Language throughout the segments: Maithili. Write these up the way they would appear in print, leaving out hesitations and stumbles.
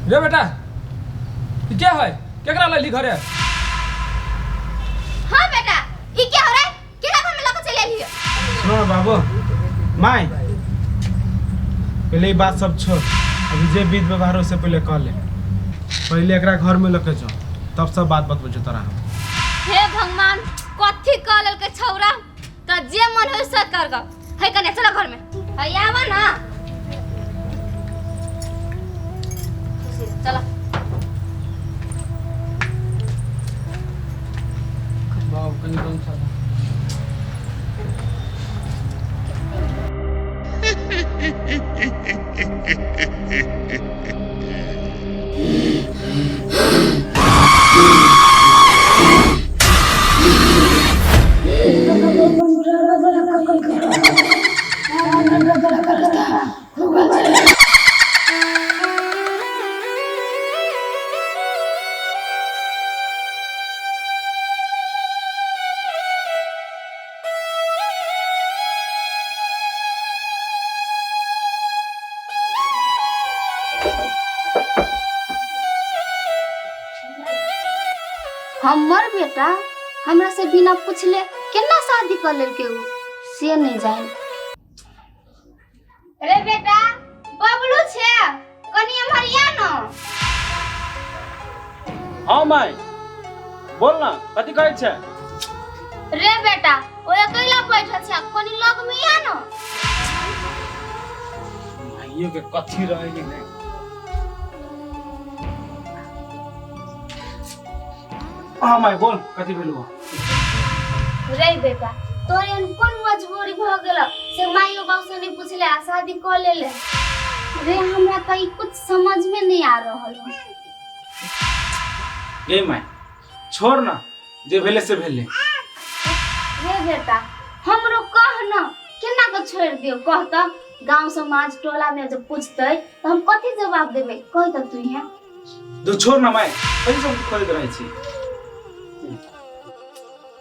रे बेटा, ई के है? केकरा लैली घरे? हाँ बेटा, ई क्या हो रहा है? केना घर में लके चलि एलियै? सुनो ना बाबू, माय, पहले ई बात सब छोड़, अभी जे विध व्यवहार हो से पहले कह ले। पहले एकरा घर में लेके जाओ, तब सब बात बतबै छौ तोरा हम। हे भगवान, कथी कह लेलकै छौरा? त जे मन होय से कर ग। है कने चलो घर में। है आवा ना। चलो। बाबू कनी कम सादा। हमर बेटा हमरा से बिना पूछले केना शादी कर लेलकै उ से नहीं जान। रे बेटा बबलू छे, कनी एम्हर आ न। हाँ माय, बोल ना, कथी कहै छै? रे बेटा, ओ अकेला बैठल छै, कनी लग में आ न। माइयो के कथी रहे कि नहीं। हाँ माय बोल, कथी भेलौ? रे बेटा, तोर एहन कोन मजबूरी भ गेल से माइयो बाप से नहीं पूछले आ शादी क लेले? रे हमरा त ई कुछ समझ में नहीं आ रहल है। गे माय, छोड़ ना, जे भेले से भेले। रे बेटा, हमरो कह न, केना के छोड़ दियो? कह त, गांव समाज टोला में जब पूछते त हम कथी जवाब देबै? कह त तू यहाँ। तू छोड़ ना माय, कथी सब करैत रहै छी?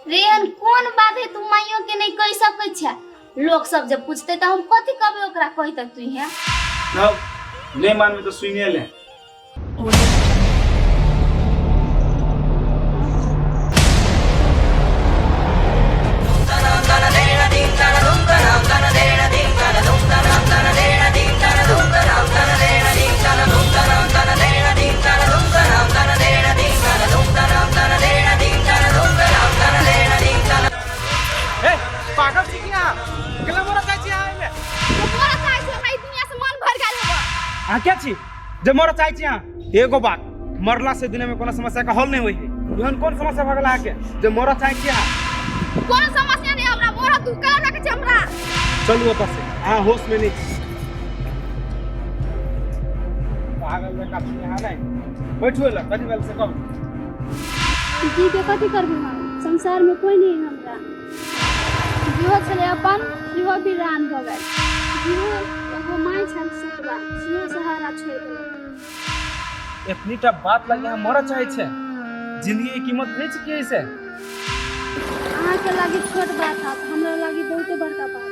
रे एहन कोन बात है तू माइयो के नहीं कह सकै छै? लोग सब जब पूछते त हम कथी कहबै ओकरा? कह त तू यहाँ। ना नहीं मानबे तो सुनिए ले। ए, पागल छी की अहाँ? केना मरऽ चाहै छी अहाँ एहिमे? मरऽ चाहै छी, हमरा ई दुनिया से मन भरि गेल होबऽ। अहाँ के छी जे मरऽ चाहै छी अहाँ? एगो बात, मरला से दुनिया में कोनो समस्या के हल नहीं होई है। एहन कोन समस्या भऽ गेल अहाँके जे मरऽ चाहै छी अहाँ? कोनो समस्या नहीं हमरा, मरऽ तू केना रखै छी हमरा? चलू ओतऽ से, अहाँ होश में नहीं छी। पागल जकाँ छी अहाँ। नहि बैठू एलऽ, कथी भेल से कहू। जी के कथी करबै हम? संसार में कोई नहीं है हमरा। जेहो छलै अपन सेहो वीरान भऽ गेल। जेहो एगो माय छल सतबा, सेहो सहारा छोड़ि देलक। एतनी टा बात लगे अहाँ मरऽ चाहै छै? जिंदगी के कीमत नहीं छै की ऐसे? अहाँके लागी छोट बात हैत, हमरा लागी बहुते बड़का बात।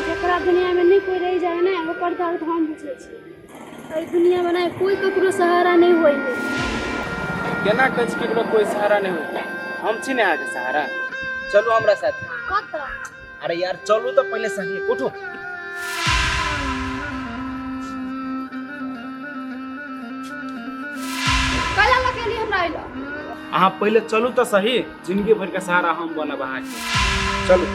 जकरा दुनियामे नहि कोइ रहि जाइ ने, ओकर दर्द हम बुझै छी। एहि दुनियामे ने कोइ ककरो सहारा नहि होइ है। केना कहै छी केकरो कोइ सहारा नहि होइ? हम छी ने अहाँके सहारा। चलू हमरा साथे। कतऽ? अरे यार चलू तऽ पहिले सही, उठू। कला लकेली हमरा अइलो। अहाँ पहिले चलू तऽ सही, जिंदगी भर के सहारा हम बनब अहाँके। चलू।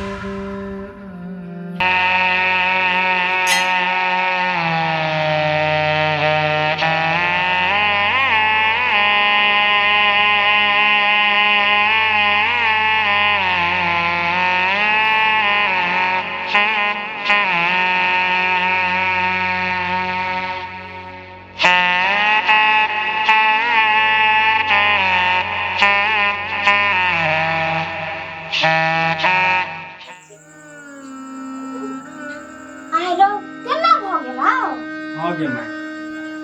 आइ रौ, केना भऽ गेल? आउ हाँ गे माय,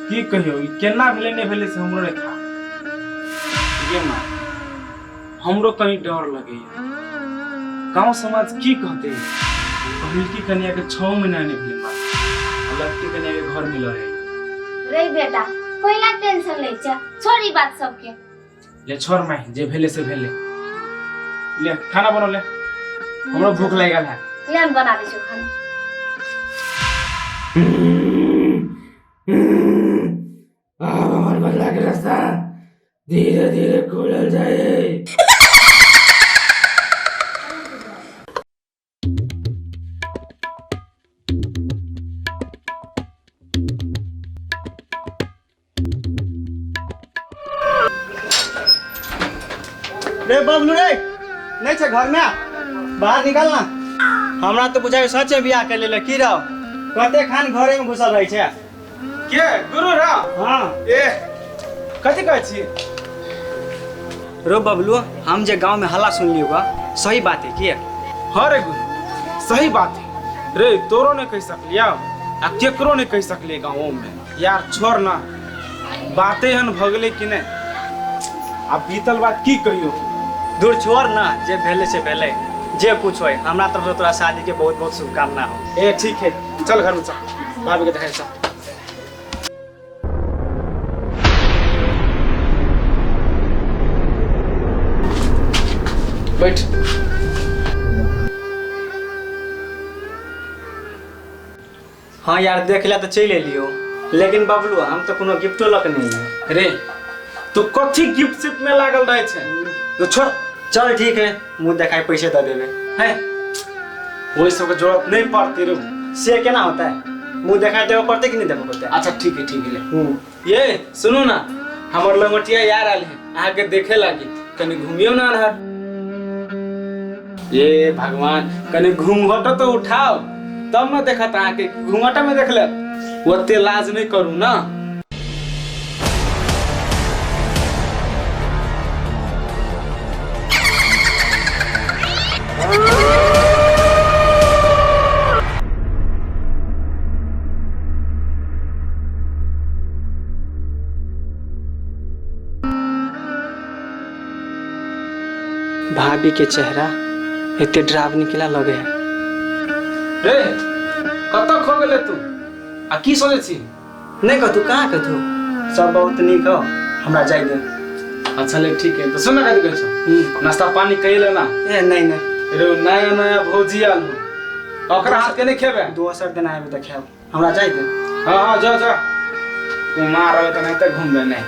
की कहियौ, ई केना भेलै नहि भेलै से हमरो नहि था। गे माय, हमरो कनि डर लगैया, गाँव समाज की कहते? पहिलकी कन्या के 6 महीना नहीं भेलै माय, आ लड़की कन्या के घर मिल रहे। रे बेटा, कोइला टेंशन लै छै, छोड़ ई बात सबके। ले छोड़ माय, जे भेले से भेले। ले खाना बनो ले, हमरो भूख लागि गेल है। ले हम बना दै छियौ खाना। आब हमर बदला के रास्ता धीरे धीरे खुलल जाए। रे बबलू रे, नहीं छे घर में, बाहर निकल ना। हमरा तो बुझाय सच में बियाह कर लेले की रहो, कते खान घरे में घुसल रहे छे। के गुरु रा? हाँ। ए कथी कहै छी? रो बबलू, हम जे गांव में हल्ला सुन लियो सही बात है की? हाँ रे गुरु, सही बात है रे। तोरो नहीं कह सकलिया आ केकरो नहीं कह सकलिए गाँव में। यार छोड़ ना, बातें हन भगले कि नहीं, आ बीतल बात की कहियो। दूर छोड़ ना, जे भेले से भेले, जे कुछ होय हमरा तरफ से तोरा शादी के बहुत बहुत शुभकामना हो। ए ठीक है, चल घर में चल, भाभी के देखाई चल। बैठ। हाँ यार देख लिया तो चल एलियो, लेकिन बबलू हम तो कोनो गिफ्टो लक नहीं है। रे तू कथी गिफ्ट सिफ्ट में लागल रहे छे, तो छोड़। चल ठीक है, मुंह देखाई पैसे दे देबे। है वही सब के जरूरत नहीं पड़ती रे। से केना होता है, मुंह देखाई देबे पड़ते कि नहीं देबे पड़ते? अच्छा ठीक है ठीक है ले। ये सुनू ना, हमर लंगोटिया यार आयल है अहाँ के देखे लागी, कनी घूमियो ना अनहर। ये भगवान, कनी घूंघटो तो उठाओ तब न देखत अहाँ के, घूंघटा में देख ले ओते लाज नहीं करू ना। भाभी के चेहरा एते डरावनी केला लगे है। रे कत खो गेले तू आ की सोचे छी? नहीं कतू, कहाँ कतू, सब बहुत नीक हो, हमरा जाय दे। अच्छा ले ठीक है, तो सुन ना कथी कहै छौ, नाश्ता पानी कहि ले ना। ए नहीं नहीं रे नया नया भौजी आल हो, ओकरा हाथ के नहीं खेबे। दोसर दिन आबे त खाब, हमरा जाय दे। हाँ हाँ जा जा, कुमार रहे त नहीं त घूमबे नहीं।